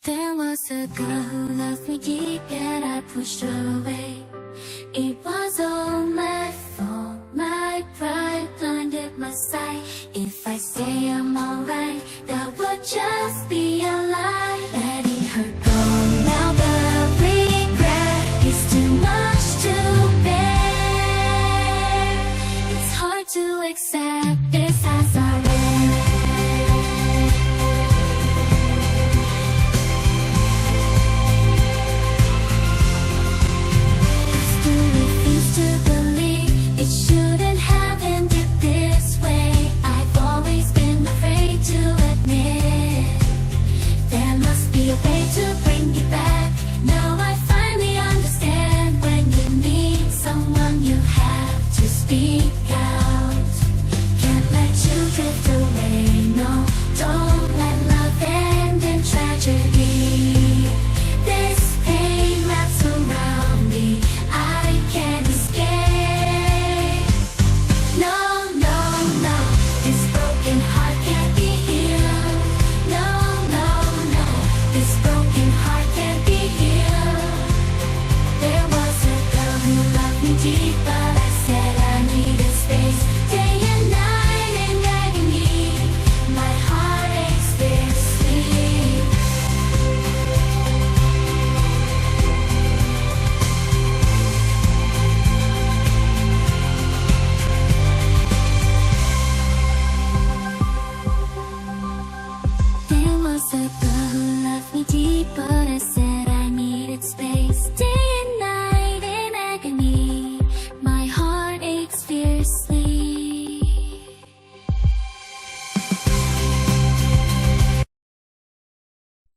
There was a girl who loved me deep, yet I pushed her away. It was all my fault, my pride blinded my sight. If I say I'm alright, that would just be